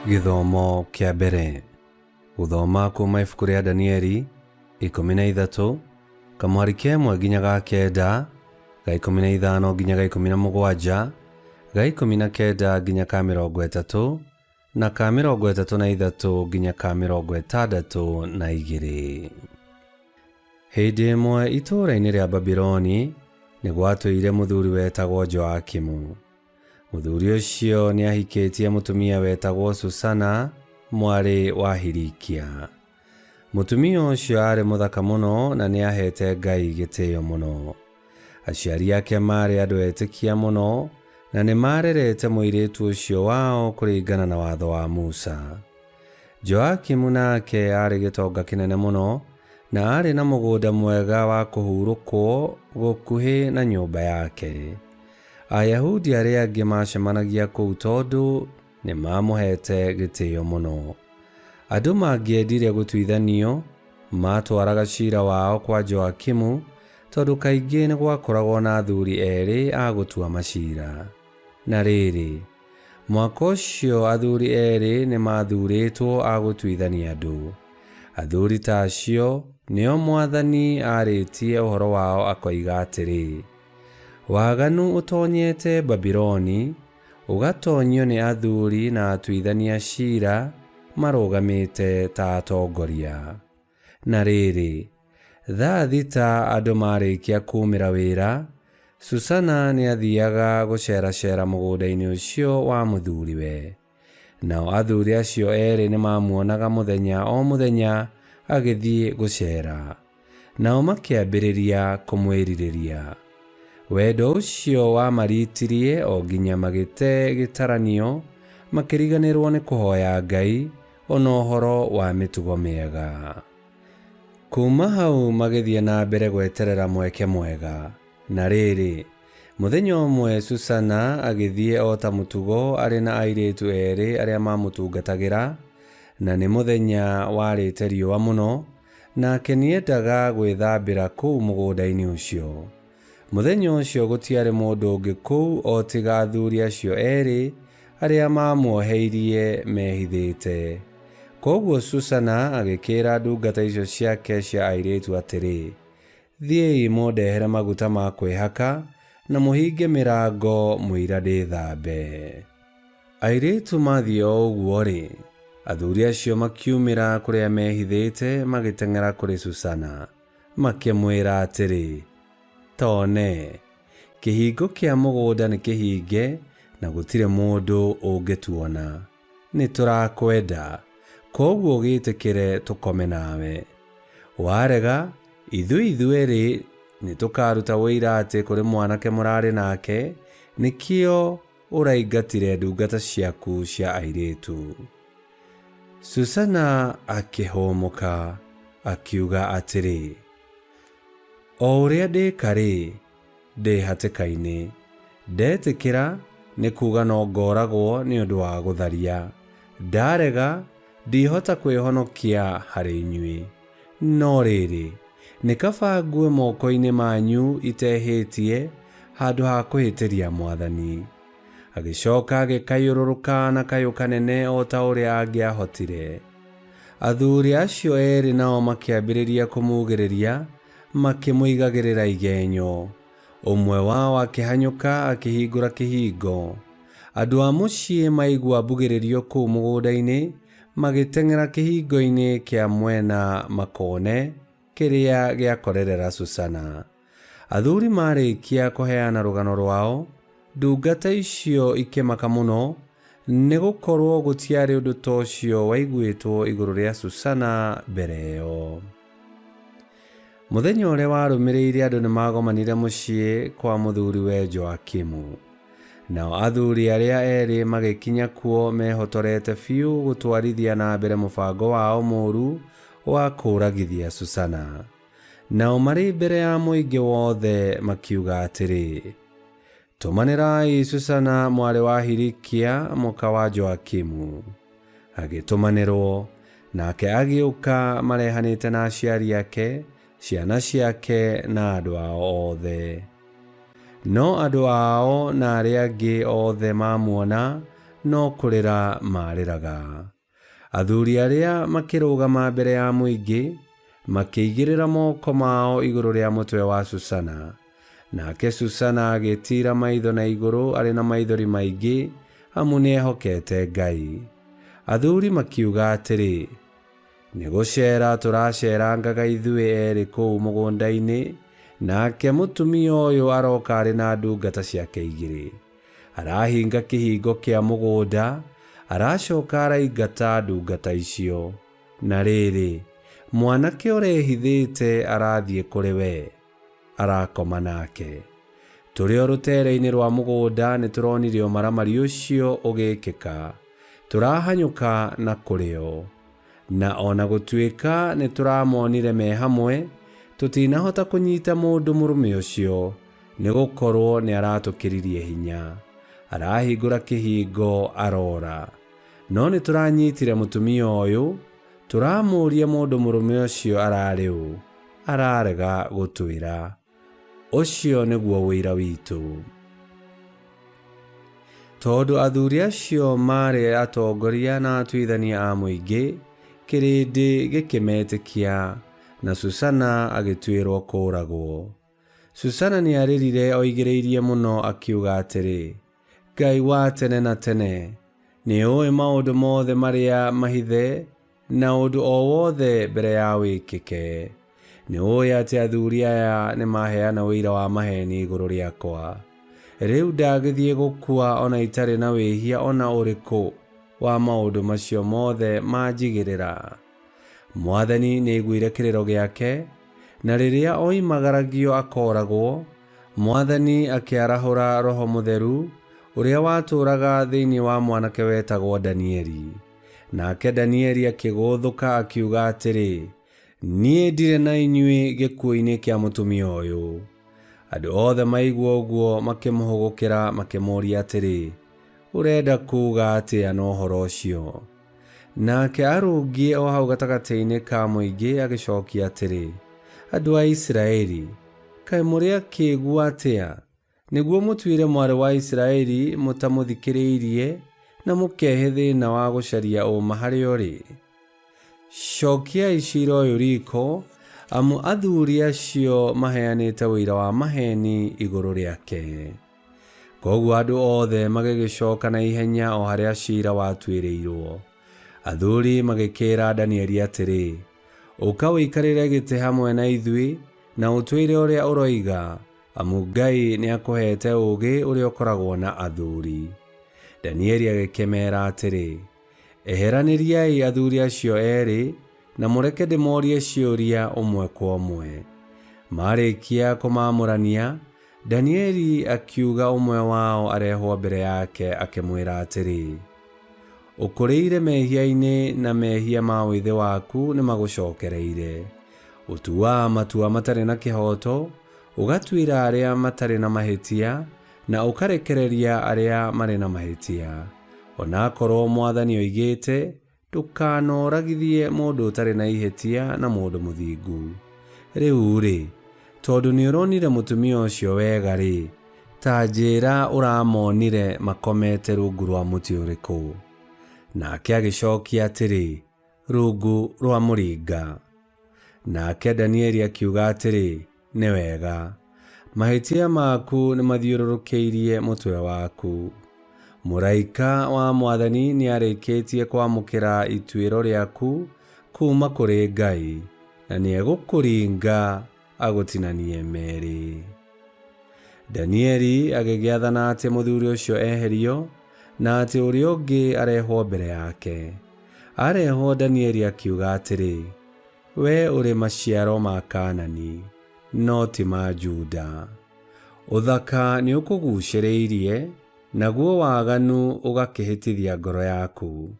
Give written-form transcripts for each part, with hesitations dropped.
Gĩthomo kĩa mbere. Gũthoma kuuma ibuku rĩa Danieli 13, kamũhari ka ĩmwe nginya ga kenda, ga 15 nginya ga 17, ga 19 nginya ka 30, na ka 33 nginya ka 62. Hĩndĩ ĩmwe itũũra-inĩ rĩa Babuloni nĩ gwatũire mũthuri wetagwo Joakimu. Mũthuri ũcio nĩ ahikĩtie mũtumia wetagwo Susana, mwarĩ wa Hilikia. Mũtumia ũcio aarĩ mũthaka mũno na nĩ aheete Ngai gĩtĩo mũno. Aciari ake maarĩ andũ etĩkia mũno na nĩ maarerete mũirĩtu ũcio wao kũringana na watho wa Musa. Joakimu nake aarĩ gĩtonga kĩnene mũno na aarĩ na mũgũnda mwega wa kũhurũkwo gũkuhĩ na nyũmba yake. Ayahudi arĩa angĩ maacemanagia kũu tondũ nĩ maamũheete gĩtĩo mũno. Andũ mangĩendire gũtuithanio, maatwaraga ciira wao kwa Joakimu tondũ kaingĩ nĩ gwakoragwo na athuri erĩ a gũtua maciira. Na rĩrĩ, mwaka ũcio athuri erĩ nĩ maathuurĩtwo a gũtuithania andũ. Athuri ta acio nĩo Mwathani aarĩtie ũhoro wao akoiga atĩrĩ, Waganu ũtonyete Babuloni, ũgatonyio nĩ athuri na atuithania ciira marũgamĩte ta atongoria. Na rĩrĩ, thaa thita andũ marĩkia kuumĩra wĩra, Susana nĩathiaga gũceeraceera mũgũnda-inĩ ũcio wa mũthuriwe. Nao athuri acio erĩ nĩmamuonaga mũthenya o mũthenya agĩthiĩ gũceera. Nao makĩambĩrĩria kũmwĩrirĩria. Wendo ũcio wamaritirie o nginya magĩte gĩtaranio, makĩriganĩrwo nĩ kũhoya Ngai o na ũhoro wa mĩtugo mĩega. Kuuma hau magĩthiĩ na mbere gweterera mweke mwega. Na rĩrĩ, mũthenya ũmwe Susana agĩthiĩ o ta mũtugo arĩ na airĩtu erĩ arĩa maamũtungatagĩra, na nĩ mũthenya warĩte riũa mũno, nake nĩendaga gwĩthambĩra kũu mũgũnda-inĩ ũcio. Mũthenya ũcio gũtiarĩ mũndũ ũngĩ kũu o tiga athuri acio erĩ arĩa maamuoheirie mehithĩte. Kwoguo Susana agĩkĩĩra ndungata icio ciake cia airĩtu atĩrĩ, Thiĩi mũndehere maguta ma kwĩhaka, na mũhinge mĩrango mũira ndĩthambe. Airĩtu mathiĩ o ũguo-rĩ, athuri acio makiumĩra kũrĩa mehithĩte magĩteng'era kũrĩ Susana, makĩmwĩra atĩrĩ, Tone, kĩhingo kĩa mũgũnda nĩ kĩhinge na gũtirĩ mũndũ ũngĩtuona. Nĩ tũrakwenda, kwoguo gĩtĩkĩre tũkome nawe. Warega, ithuĩ ithuerĩ nĩ tũkaaruta ũira atĩ kũrĩ mwanake mũrarĩ nake, nĩkĩo ũraingatire ndungata ciaku cia airĩtu. Susana akĩhũmũka, akiuga atĩrĩ, O ũrĩa ndĩka-rĩ, ndĩ hatĩka-inĩ. Ndetĩkĩra, nĩ kuuga no ngooragwo nĩ ũndũ wa gũtharia. Ndarega, ndihota kwĩhonokia harĩ inyuĩ. No rĩrĩ, nĩ kaba ngue moko-inĩ manyu itehĩtie, handũ ha kũhĩtĩria Mwathani. Agĩcoka agĩkayũrũrũka na kayũ kanene o ta ũrĩa angĩahotire. Athuri acio erĩ nao makĩambĩrĩria kũmuugĩrĩria, makĩmũigagĩrĩra igenyo. Ũmwe wao akĩhanyũka akĩhingũra kĩhingo. Andũ a mũciĩ maigua mbugĩrĩrio kũu mũgũnda-inĩ, magĩteng'era kĩhingo-inĩ kĩa mwena makone kĩrĩa gĩakorerera Susana. Athuri marĩkia kũheana rũgano rwao, ndungata icio ikĩmaka mũno, nĩ gũkorũo gũtiarĩ ũndũ ta ũcio waiguĩtwo igũrũ rĩa Susana mbere ĩyo. Mũthenya ũrĩa warũmĩrĩire andũ nĩ magomanire mũciĩ kwa mũthuriwe Joakimu. Nao athuri arĩa erĩ magĩkinya kuo mehotorete biũ gũtwarithia na mbere mũbango wao mũũru wa kũũragithia Susana. Nao marĩ mbere ya mũingĩ wothe makiuga atĩrĩ, Tũmanĩrai Susana mwarĩ wa Hilikia mũka wa Joakimu. Agĩtũmanĩrwo, nake agĩũka marehanĩte na aciari ake, ciana ciake na andũ ao othe. No andũ ao na arĩa angĩ othe mamuona, no kũrĩra maarĩraga. Athuri arĩa makĩrũgama mbere ya mũingĩ, makĩigĩrĩra moko mao igũrũ rĩa mũtwe wa Susana. Nake Susana agĩtiira maitho na igũrũ arĩ na maithori maingĩ, amu nĩehokete Ngai. Athuri makiuga atĩrĩ, Nĩ gũceera tũraceerangaga ithuĩ erĩ kũu mũgũnda-inĩ, nake mũtumia ũyũ aroka arĩ na ndungata ciake igĩrĩ. Arahinga kĩhingo kĩa mũgũnda, aracoka araingata ndungata icio. Na rĩrĩ, mwanake ũrehithĩte arathiĩ kũrĩ we, arakoma nake. Tũrĩ o rũteere-inĩ rwa mũgũnda nĩtũronire ũmaramari ũcio ũgĩkĩka, tũrahanyũka na kũrĩ o. Na o na gũtuĩka nĩtũramonire me hamwe, tũtinahota kũnyita mũndũ mũrũme ũcio, nĩ gũkorwo nĩaratũkĩririe hinya. Arahingũra kĩhingo arora. No nĩtũranyitire mũtumia ũyũ, tũramũũria mũndũ mũrũme ũcio ararĩ ũ, ararega gũtwĩra. Ũcio nĩguo ũira witũ. Tondũ athuri acio maarĩ atongoria na atuithania a mũingĩ, kĩrĩndĩ gĩkĩmetĩkia, na Susana agĩtuĩrwo kũũragwo. Susana nĩarĩrire oigĩrĩirie mũno akiuga atĩrĩ, Ngai wa tene na tene, nĩũũĩ maũndũ mothe marĩa mahithe na ũndũ o wothe mbere ya wĩkĩke. Nĩũũĩ atĩ athuri aya nĩmaheana ũira wa maheeni igũrũ rĩakwa. Rĩu ndagĩthiĩ gũkua o na itarĩ na wĩhia o na ũrĩkũ wa maũndũ macio mothe manjigĩrĩra. Mwathani nĩaiguire kĩrĩro gĩake, na rĩrĩa oimagaragio akooragwo, Mwathani akĩarahũra Roho Mũtheru ũrĩa watũũraga thĩinĩ wa mwanake wetagwo Danieli. Nake Danieli akĩgũũthũka akiuga atĩrĩ, Niĩ ndirĩ na inyuĩ gĩkuũ-inĩ kĩa mũtumia ũyũ. Andũ othe maigua ũguo makĩmũhũgũkĩra makĩmũũria atĩrĩ, Ũrenda kuuga atĩa na ũhoro ũcio? Nake arũngiĩ o hau gatagatĩ-inĩ ka mũingĩ agĩcokia atĩrĩ, Andũ a Isiraeli, kaĩ mũrĩ akĩgu atĩa, nĩguo mũtuĩre mwarĩ wa Isiraeli mũtamũthikĩrĩirie na mũkehe thĩna wa gũcaria ũũma harĩa ũrĩ? Cokiai ciira ũyũ riiko, amu athuri acio maheanĩte ũira wa maheeni igũrũ rĩake. Kwoguo andũ othe magĩgĩcoka na ihenya o harĩa ciira watuĩrĩirwo. Athuri magĩkĩĩra Danieli atĩrĩ, Ũka ũikarĩre gĩtĩ hamwe na ithuĩ, na ũtwĩre ũrĩa ũroiga, amu Ngai nĩakũheete ũũgĩ ũrĩa ũkoragwo na athuri. Danieli agĩkĩmeera atĩrĩ, Eheranĩriai athuri acio erĩ, na mũreke ndĩmorie ciũria ũmwe kwa ũmwe. Maarĩkia kũmaamũrania, Danieli akiuga ũmwe wao arehwo mbere yake akĩmwĩra atĩrĩ, Ũkũrĩire mehia-inĩ na mehia ma wĩthĩ waku nĩmagũcokereire. Ũtuaga matua matarĩ na kĩhooto, ũgatuĩra arĩa matarĩ na mahĩtia, na ũkarekereria arĩa marĩ na mahĩtia. O na akorwo Mwathani oigĩte, Ndũkanoragithie mũndũ ũtarĩ na ihĩtia na mũndũ mũthingu. Rĩu-rĩ, tondũ nĩũronire mũtumia ũcio wega-rĩ, ta njĩĩra ũramonire makomete rungu rwa mũtĩ ũrĩkũ? Nake agĩcokia atĩrĩ, Rungu rwa mũringa. Nake Danieli akiuga atĩrĩ, Nĩ wega. Mahĩtia maku nĩmathiũrũrũkĩirie mũtwe waku. Mũraika wa Mwathani nĩarĩkĩtie kwamũkĩra ituĩro rĩaku kuuma kũrĩ Ngai, na nĩegũkũringa agũtinanie meerĩ. Danieli agĩgĩathana atĩ mũthuri ũcio eherio, na atĩ ũrĩa ũngĩ arehwo mbere yake. Arehwo Danieli akiuga atĩrĩ, Wee ũrĩ maciaro ma Kaanani, no ti ma Juda. Ũthaka nĩũkũguucĩrĩirie, naguo waganu ũgakĩhĩtithia ngoro yaku.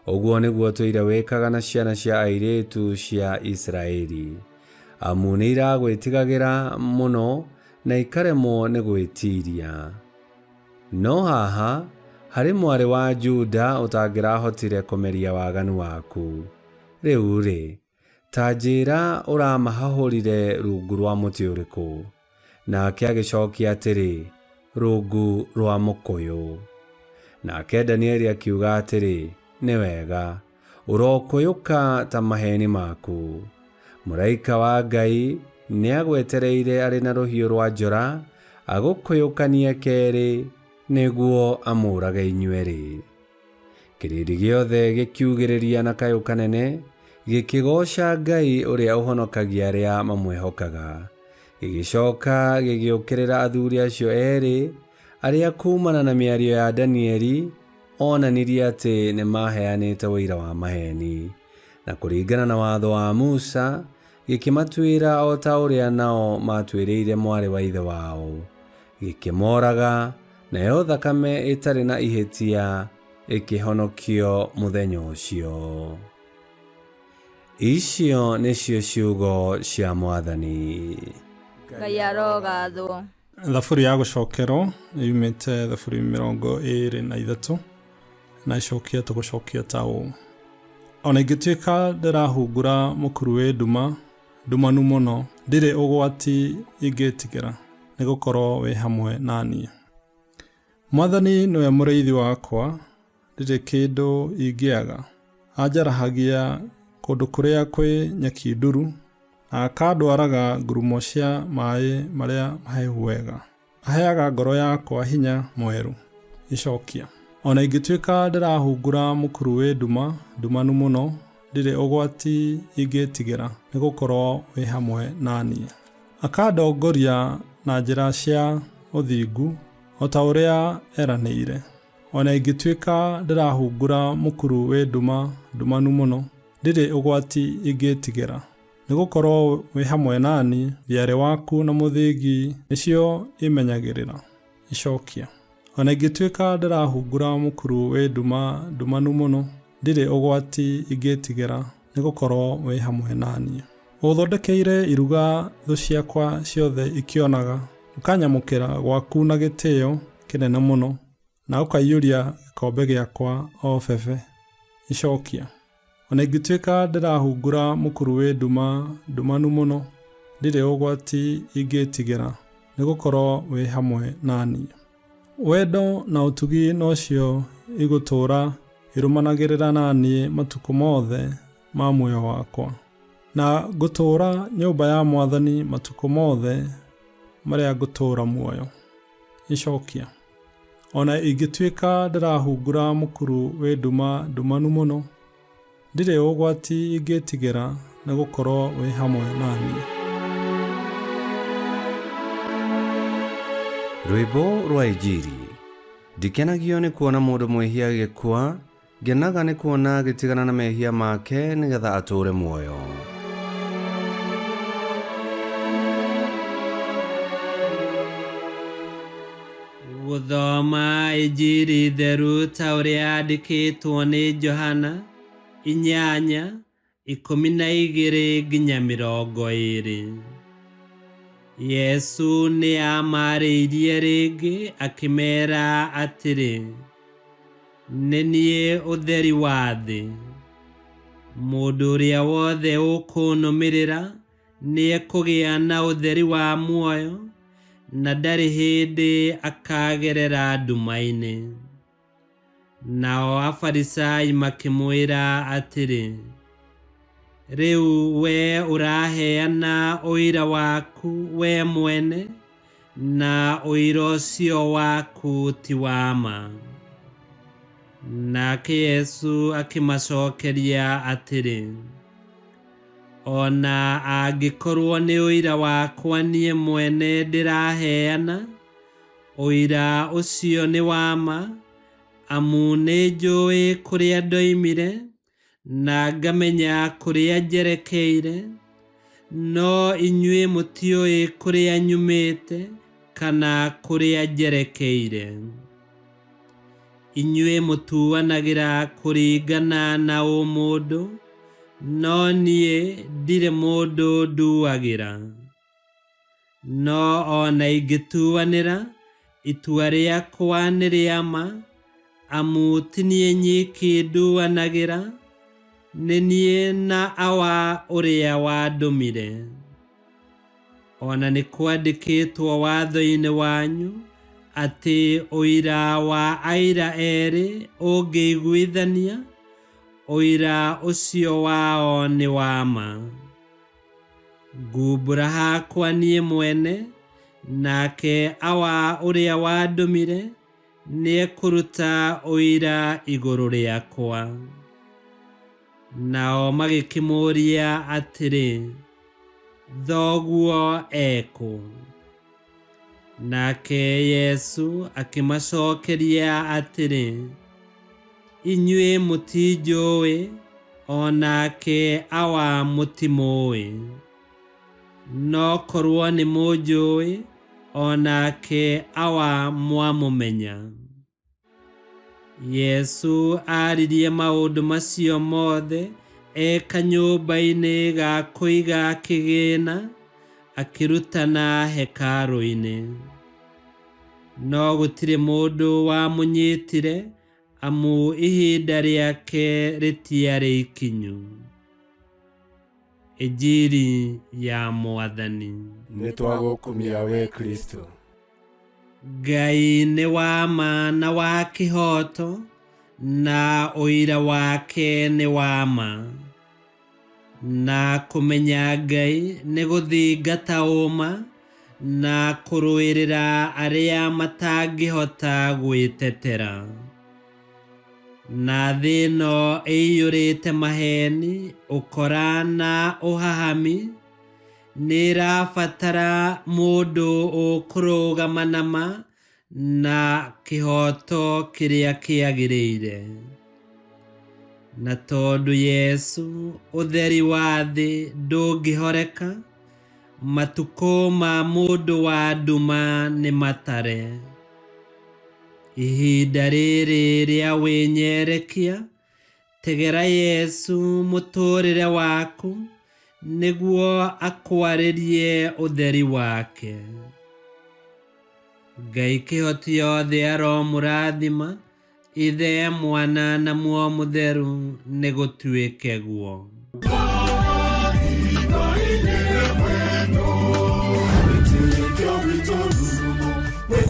Ũguo nĩguo ũtũire wĩkaga na ciana cia airĩtu cia Isiraeli, amu nĩiragwĩtigagĩra mũno na ikaremwo nĩ gwĩtiiria. No haha harĩ mwarĩ wa Juda ũtangĩrahotire kũmeria waganu waku. Rĩu-rĩ, ta njĩĩra ũramahahũrire rungu rwa mũtĩ ũrĩkũ? Nake agĩcokia atĩrĩ, Rungu rwa mũkũyũ. Nake Danieli akiuga atĩrĩ, Nĩ wega, ũrokũyũka ta maheeni maku. Mũraika wa Ngai nĩagwetereire arĩ na rũhiũ rwa njora agũkũyũkanie kerĩ nĩguo amũũrage inyuerĩ. Kĩrĩndĩ gĩothe gĩkiugĩrĩria na kayũ kanene, gĩkĩgooca Ngai ũrĩa ũhonokagia arĩa mamwĩhokaga. Gĩgĩcoka gĩgĩũkĩrĩra athuri acio erĩ, arĩa kuumana na mĩario ya Danieli onanirie atĩ nĩ maaheanĩte ũira wa maheeni. Na kũringana na watho wa Musa, gĩkĩmatuĩra o ta ũrĩa nao maatuĩrĩire mwarĩ wa ithe wao. Gĩkĩmoraga, nayo thakame ĩtarĩ na ihĩtia ĩkĩhonokio mũthenya ũcio. Icio nĩcio ciugo cia Mwathani. Ngai arogathwo. Thaburi ya gũcokerwo yumĩte Thaburi 23 na icokia tũgũcokia ta ũũ. Ona ingĩtuĩka ndĩrahungura mũkuru wĩ nduma, ndumanu mũno, ndirĩ ũgwati ingĩtigĩra, nĩ gũkorwo wĩ hamwe na niĩ. Mwathani nĩwe mũrĩithi wakwa, ndirĩ kĩndũ ingĩaga. Anjarahagia kũndũ kũrĩa kwĩ nyeki nduru, na akandwaraga ngurumo cia maĩ marĩa mahehu wega. Aheaga ngoro yakwa hinya mwerũ. Icokia. O na ingĩtuĩka ndĩrahungura mũkuru wĩ nduma ndumanu mũno, ndirĩ ũgwati ingĩtigĩra, nĩ gũkorwo wĩ hamwe na niĩ. Akandongoria na njĩra cia ũthingu, o ta ũrĩa eranĩire. O na ingĩtuĩka ndĩrahungura mũkuru wĩ nduma ndumanu mũno, ndirĩ ũgwati ingĩtigĩra, Nĩ gũkorũo wĩ hamwe na niĩ, thiarĩ waku na mũthĩgi nĩcio imenyagĩrĩra. Icokia. O na ingĩtuĩka ndĩrahungura mũkuru wĩ nduma ndumanu mũno, ndirĩ ũgwati ingĩtigĩra, nĩ gũkorũo wĩ hamwe na niĩ. Ũthondekeire iruga thũ ciakwa ciothe ikĩonaga, ũkanyamũkĩra gwaku na gĩtĩo kĩnene mũno, na ũkaiyũria gĩkombe gĩakwa o bebe. Icokia. O na ingĩtuĩka ndĩrahungura mũkuru wĩ nduma ndumanu mũno, ndirĩ ũgwati ingĩtigĩra, nĩ gũkorũo wĩ hamwe na niĩ. Wendo na ũtugi nocio igũtũũra irũmanagĩrĩra na niĩ matukũ mothe ma muoyo wakwa, na ngũtũũra nyũmba ya Mwathani matukũ mothe marĩa ngũtũũra muoyo. Icokia. O na ingĩtuĩka ndĩrahungura mũkuru wĩ nduma ndumanu mũno, ndirĩ ũgwati ingĩtigĩra, nĩ gũkorũo wĩ hamwe na niĩ. Rwĩmbo rwa Injiri. Ndikenagio nĩ kuona mũndũ mwĩhia agĩkua, Ngenaga nĩ kuona agĩtigana na mehia make nĩgetha atũũre muoyo. Gũthoma Injiri theru ta ũrĩa yandĩkĩtwo nĩ Johana 8:12-20. Yesu nĩ aamarĩirie rĩngĩ akĩmeera atĩrĩ, Nĩ niĩ ũtheri wa thĩ. Mũndũ ũrĩa wothe ũkũnũmĩrĩra nĩekũgĩa na ũtheri wa muoyo, na ndarĩ hĩndĩ akagerera nduma-inĩ. Nao Afarisai makĩmwĩra atĩrĩ, Rĩu wee ũraheana ũira waku wee mwene, na ũira ũcio waku ti wa ma. Nake Yesu akĩmacokeria atĩrĩ, O na angĩkorwo nĩ ũira wakwa niĩ mwene ndĩraheana, ũira ũcio nĩ wa ma, amu nĩnjũĩ kũrĩa ndoimire, na ngamenya kũrĩa njerekeire, no inyuĩ mũtiũĩ kũrĩa nyumĩte kana kũrĩa njerekeire. Inyuĩ mũtuanagĩra kũringana na ũmũndũ, no niĩ ndirĩ mũndũ nduagĩra. No o na ingĩtuanĩra, itua rĩakwa nĩ rĩa ma, amu ti niĩ nyiki nduanagĩra, nĩ niĩ na Awa ũrĩa wandũmire. O na nĩkwandĩkĩtwo watho-inĩ wanyu atĩ ũira wa aira erĩ ũngĩiguithania, ũira ũcio wao nĩ wa ma. Ngumbũra hakwa niĩ mwene, nake Awa ũrĩa wandũmire nĩekũruta ũira igũrũ rĩakwa. Nao magĩkĩmũũria atĩrĩ, Thoguo ekũ? Nake Yesu akĩmacokeria atĩrĩ, Inyuĩ mũtinjũĩ, o nake Awa mũtimũĩ. No korwo nĩmũnjũĩ, o nake Awa mwamũmenya. Yesu aaririe maũndũ macio mothe e kanyũmba-inĩ ga kũiga kĩgĩĩna, akĩrutana hekarũ-inĩ. No gũtirĩ mũndũ wamũnyitire, amu ihinda rĩake rĩtiarĩ ikinyu. Injiri ya Mwathani. Nĩ twagũkumia we Kristo. Ngai nĩ wa ma na wa kĩhooto, na ũira wake nĩ wa ma. Na kũmenya Ngai nĩ gũthingata ũma na kũrũĩrĩra arĩa matangĩhota gwĩtetera. Na thĩ ĩno ĩiyũrĩte maheni, ũkora na ũhahami, nĩĩrabatara mũndũ ũkũrũgama na ma na kĩhooto kĩrĩa kĩagĩrĩire. Na tondũ Yesu, ũtheri wa thĩ, ndũngĩhoreka, matukũ ma mũndũ wa nduma nĩ matare. Ihinda rĩrĩ rĩa wĩnyerekia, tegera Yesu mũtũũrĩre waku, nĩguo akwarĩrie ũtheri wake. Ngai kĩhoti yothe aromũrathima, Ithe, Mwana na Muoyo Mũtheru, nĩgũtuĩke guo.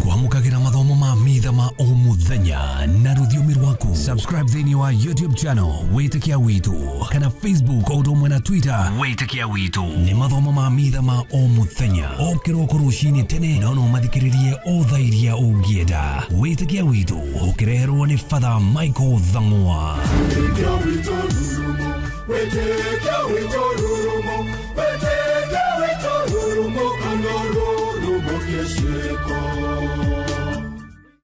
Kwamũkagĩra mathomo ma mitha ma o mũthenya na rũthiomi rwaku. Subscribe thĩinĩ wa YouTube channel Wĩtĩkia Witũ kana Facebook o ũndũ ũmwe na Twitter Wĩtĩkia Witũ. Nĩ mathomo ma mitha ma o mũthenya o kĩroko rũcinĩ tene, no no mathikĩrĩrie o thaa iria ũngĩenda. Wĩtĩkia Witũ ũkĩreherwo nĩ Father Michael Thang'wa. Wĩtĩkia witũ rurumo, wĩtĩkia witũ rurumo, wĩtĩkia witũ rurumo, kana rurumo kĩciĩko.